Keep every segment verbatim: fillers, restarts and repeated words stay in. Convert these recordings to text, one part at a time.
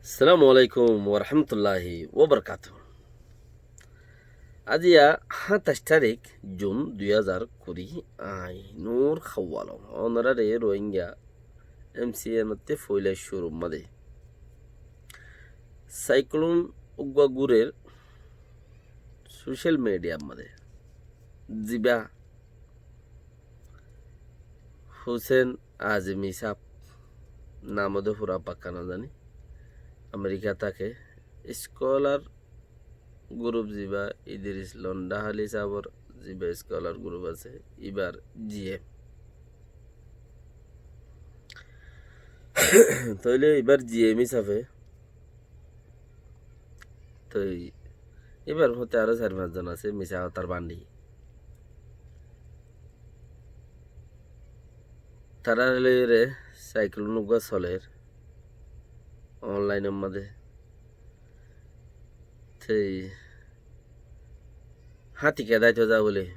Assalamu alaikum warahmatulláhi wabarakátuhu. Aijja háñtaic tarík jun dui házar kuri, añí Nur Hawalom, onoráre Rohingya M C N ottú foila cúrur mazé. Cyclone uggúa gúrer social media mazé. Zibá Hussein Azmi sáb, nam de fura fakka no zani, Amerika táke, scholar group zibá Idris Londahali sábor zibá scholar group asé, ibár G M. Tóile ibár G M hísafe Toi ibár fúañti aró sair fañs zon asé, misá hotár bandi. Taráre loiyóre cyclone uggúa solér online or mazé. Toi háñti kedáito za bóli.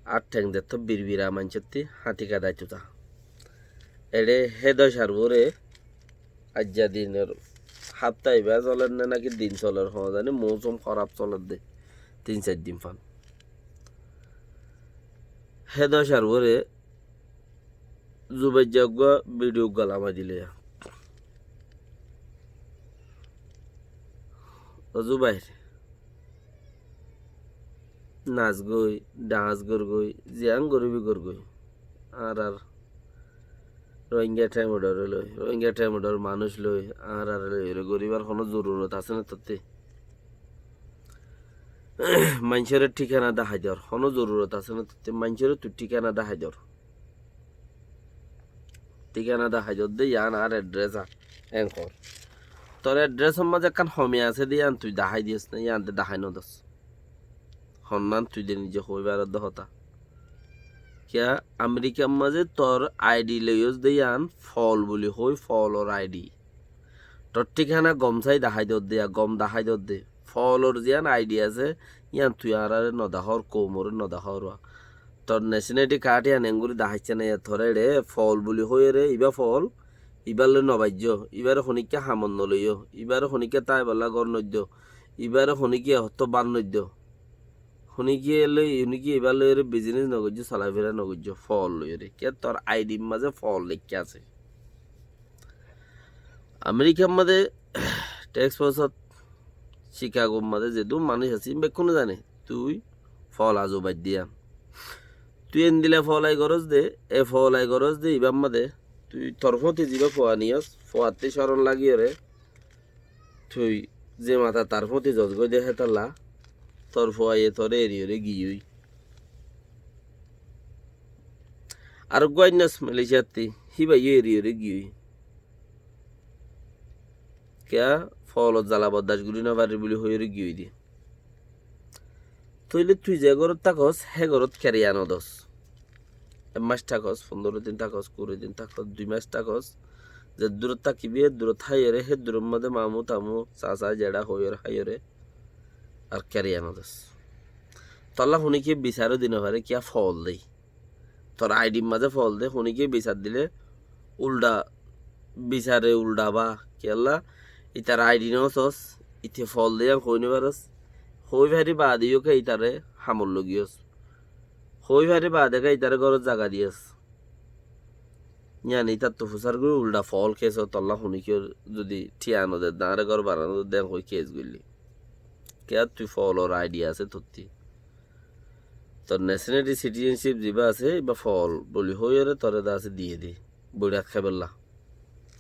Ar theng zettó birbira maincótti háñti kedáito za. Eçé hé docár uore aijja dinor háfta ibá soler né náki din soler hoó zani, mousum hóraf soler de tin sair din fán. Hé docár uore Zubair za uggúa video uggúa lamai dile ya. Ó Zubair, nas goi, dance gor goi, ziyan goribi gor goi. Añárar Rohingya thaimodore loi, Rohingya thaimodor manúic loi, añáráre loi ere goribar honó zorurot asé né tottí? Maincóre thíkana dahái dor, honó zorurot asé né tottí? Maincóre tui thíkana dahái dor. Thíkana dahái dor de, yián ar address a, en hor. Tor address or mazé ekkán homi asé de, yián tui dahái diyos né, yián de dahái no dos. Honnán tui de nize hoi faros de hotá. Kiyá Amerikar mazé tor I D loiyós de yián fool buli hoi, foolor I D. Tor thíkana gom sai dahái dor de, ya gom dahái dor de. Foolor ziyán I D asé, yián tui añáráre no dahór, koumoré no dahór wa. Tor nationality card yián engorí daháicce né, ya toré eçé fool buli hoiyóre, ibá fool, ibár loi no baijjó, ibáre honíkka hamot no loiyó, ibáre honíkka táibolla gór no diyó, ibáre honíkka hottó bát no diyó. Honíkka loi, honíkka ibár loiyóre business no goijjó, solafira no goijjó, fool loiyóre. Kiyá tor I D r mazé fool leikká asé. Amerikar mazé, Texas ot, Chicago r mazé zedún manúic asé, bekkúne zane, tui fool azu baid diyan. Tui endila foolai gorós de, e foolai gorós de, ibár mazé, tui tor fúañti zibá fua niyós, fuattí coron lagiyóre, tui ze mata tar fúañti zos goi de hétalla, tor fuaye toré eriyóre giyói. Ar uggúa ainnós Malaysiattí, híbayó eriyóre giyói. Kiyá foolot zala boddac gorí no farir buli hoiyóre giyói de. Tóile tui ze górot tákos, hé górot keriya no dos. Ek mac tákos, fondoro din tákos, kuri din tákos, dui mac tákos, ze durot tákibi, hé durot háiyore, hé duror modé mamu tamu, sasa, jeça hoiyore háiyore, ar keriya no dos. Tolla honíkka bisaró di no fare, kiyá fool dei. Tor I D r mazé fool de, honíkka bisar dile, ulda, bisare ulda ba, kiyólla, itar I D no sos, ite fool de yián hoi no faros, hoi fari baade yó ke itare hamot loi giyós. Hoi fari baade ke itare górot zaga diyós. Yián itattu fusár gorí ulda fool kes ó, tolla honíkkor zodi thiañ no de, dañre gór bana no de, hoi kes goillí. Kiyá tui foolor I D asé tottí. Tor nationality citizenship zibá asé, ibá fool buli hoiyóre tore de asé diyé de. Boirak háiballa.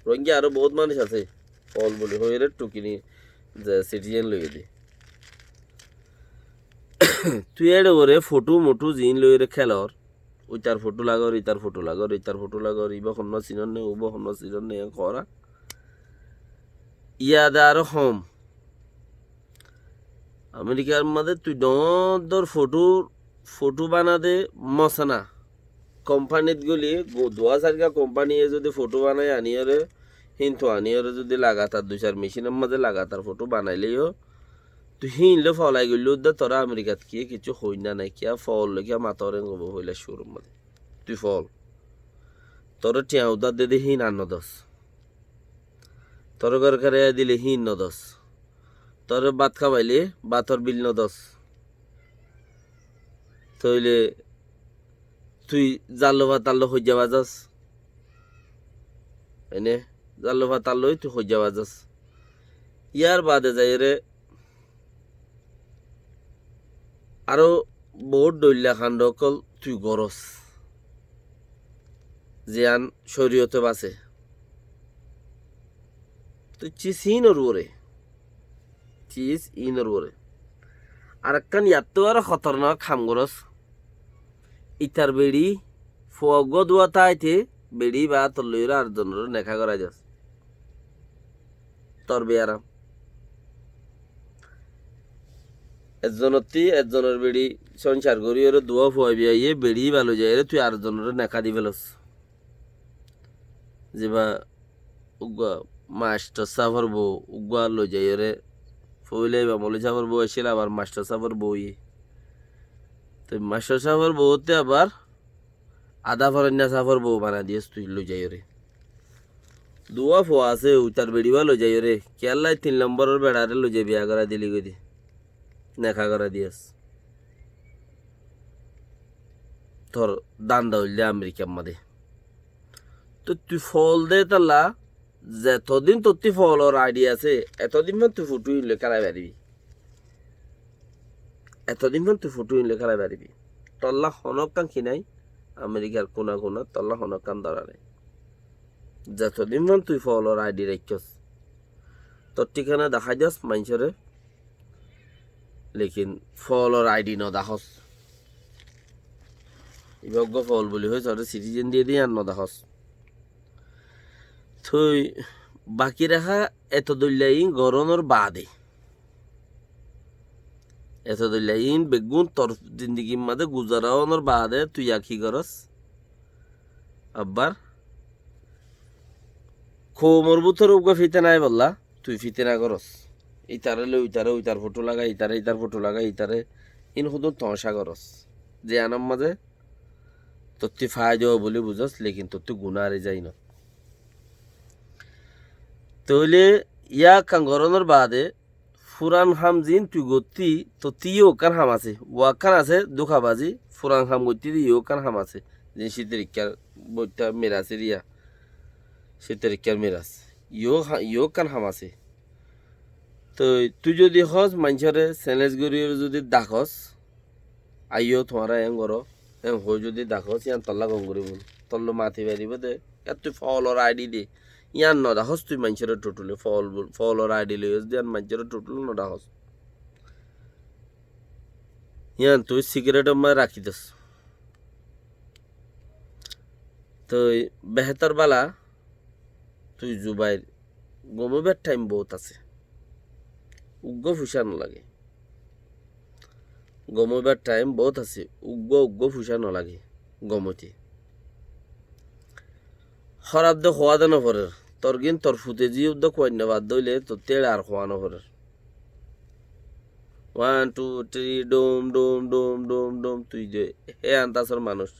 Rohingya aró bout manúic asé, fool buli hoiyóre thukini ze citizen loiyé de. Tui eçe uore fothú mothú ziín loiyóre kélor, uitar fothú lagor, itar fothú lagor, itar fothú lagor, ibá honnúa sinor né, ubá honnúa sinor né, en kora. Iyá de aró hom. Amerikar mazé tui dhoóñr dhoóñr fothú, fothú bana de mosana. Kompanit goli, gu-, duwá sairga kompaniye zodi fothú banai aniyóre, híntu aniyóre zodi lagatar dui sair mecínor mazé lagatar fothú banailé yó, tui híin loi folai goillé uddá toré Amerikat kiyé kissú hoóinna nái, kiyá fool loi kiyá mator en gobo foila cúrur mazé. Tui fool. Toré thiañ uddár de de híin ar no dos. Toré gór keráiya dilé híin nodos. Toré bát hábailé bátor bil nodos. Tóile tui zallu fatar loi hoijja bazas. Ene, zallu fatar loi tui hoijja bazas. Yar baade zaiyóre aró bout dhoilla kand ókkol tui goros. Ziyán córiyote base. Tui cis híinor uore. Cis híinor uore. Arekkán yattú aró hotornak ham goros. Itar beçi fua uggúa dua táite beçi íba tor loiyóre ar zonoré neká gorai dos. Tor biyaram. Ezzonottí ezzonor beçi sóñsar goríyoré duwá fua biyaiyé beçi íba loizaiyóre tui ar zonoré neká di félos. Ziba uggúa mastor sáfor bou uggúa loizaiyóre, foóila íba moloi sáfor bou accíl, abar mastor sáfor bou óiye. Toi mastor sáfor bouwótte abar adá forainná sáfor bou banai diyós tui loizaiyóre. Duwá fua asé, uitar beçi íba loizaiyóre. Kiyólla tin lombóror beçaré loizai biya gorai dili goi de. Neká gorai diyós. Tor danda óilde Amerikar mazé. Toi tui fool de tálla, zetodin tottí foolor aidi asé, etodin fán tui fothú ín loi kélai faribi. Etodin fán tui fothú ín loi kélai faribi. Tolla honókkan ki nái, Amerikar kuna kuna tolla honókkan dóra nái. Zetodin fán tui foolor aidi raikkós, tor thíkana dahái dos maincóre, lekin foolor aidi nodahós. Íba uggúa fool buli hoi, tore sitizen diyé de yían nodahós. Toi baki raká eto dhoilla ín gorónor baade, eto dhoilla ín beggún tor zindigir mazé guzara ónor baade tui yá ki goros? Abbar koumor bútore uggúa fitena aibólla tui fitena goros. Itaré loi uitaré uitar fothú lagai, itaré itar fothú lagai, itaré, ín hodún tomacá goros. Ze anor mazé tottí faida ó buli buzós, lekin tottí guná ari zai no. Tóile yá ekkán gorónor baade furan ham zin tui gottí, tottí yó ekkán ham asé, uwa ekkán asé dúkabazi, furan ham gottí de yó ekkán ham asé. Zin cítorikkár boittá miras eriya, cítorikkár miras. Yó ha-, yó ekkán ham asé. Toi tui zodi hós maincóre seles goríyoré zodi dakós, aiyó tuáñra en goró, en hoi zodi dakós, yían tolla gom gorí bul. Tolla mati faribó de, yá tui foolor aidi de, yían nodakós tui maincóre thotule, fool bul, foolor aidi loiyós de yían maincóre thotule nodakós. Yían tui sikiretor mazé rakí dos. Toi behétor bála, tui Zubair, gom óibar thaim boóut asé. Uggúa fuisá nolage. Gom óibar thaim boóut asé. Uggúa, uggúa fuisá nolage gom óite. Hóraf de huá de noforer. Tor gín tor fute ziyó de kuainna bad dóile tottí eçe ar huá noforer. One, two, three, dhum, dhum, dhum, dhum, dhum, tui de hé andasor manúic.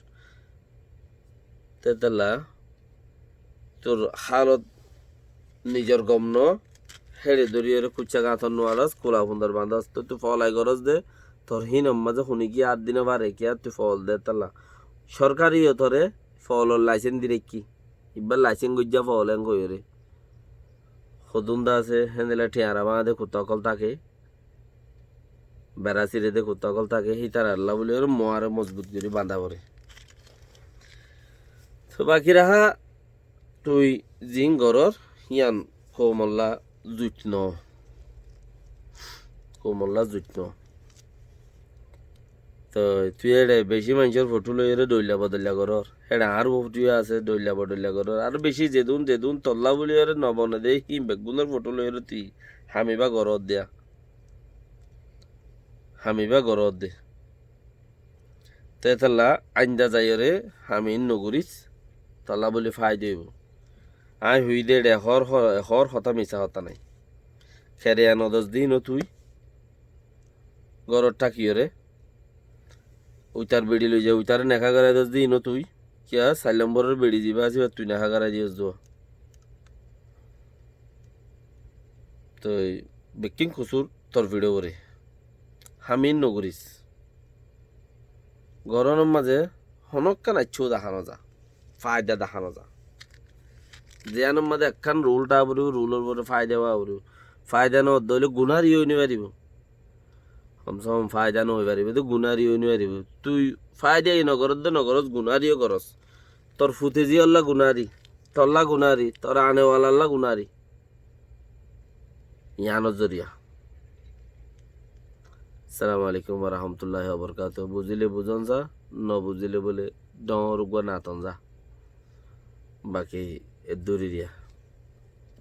Tétalla tor hálot nizor gom no, héçe dóriyoré kuccá gañtor nuaros, kula fundor bañdos, toi tui foolai goros de, tor hínor mazé huni ki ar di nofare, kiyá tui fool de tálla. Sorkari yó tore foolor laisen di raikké, ibbar laisen goijjá fool en hoiyóre. Hodún de asé, héndilla thiañra bañá de kutta ókkol táke. Bera sire de kutta ókkol táke, hítarallá buli aró muare mozbut gorí bañdá foré. Toi baki raká tui zin goror, híyan koumolla zuit no. Koumolla zuit no. Toi tui eçe beci maincór fothú loiyóre dhoilla bodhoilla goror. Eçe añár fothú asé, dhoilla bodhoilla goror. Aró beci zedún, zedún tolla buli aró nobone de, hín beggúnor fothú loiyóre tui hamiba goror de. Hamiba goror de. Te tolla ainda zaiyóre hami nogoris, tolla buli faida óibo. Añí hoiyí de eçe hór, hór, hór hotá misá hotá nái. Kereya nodos de híno tui górot tákiyóre uitar beçi loiza, uitaré neká gorai dos de híno tui. Kiyá sair lomboror beçi ziba asé, íba tui neká gorai diyos de. Toi bekkín kusúr tor fiçó goré. Hámin nogoríc. Gorónor mazé honókkan aiccú dahá nozá. Faida dahá nozá. Ziyánor mazé ekkán rul táa foribó, rulor uore faida ówa foribó. Faida noódde óile gunári ói nofaribó. Hom se hom faida noói faribó de, gunári ói nofaribó. Tui faida yó nogoródde nogoros, gunári yó goros. Tor fute zíyalla gunári, tolla gunári, tor anewalalla gunári. Yíanor zoriya. Assalamu alaikum wa rahmatullahi wa barakatuhu. Buzíle buzón za, nobuzíle bóle dhoóñr uggúa naton za. Baki eddúr eriya.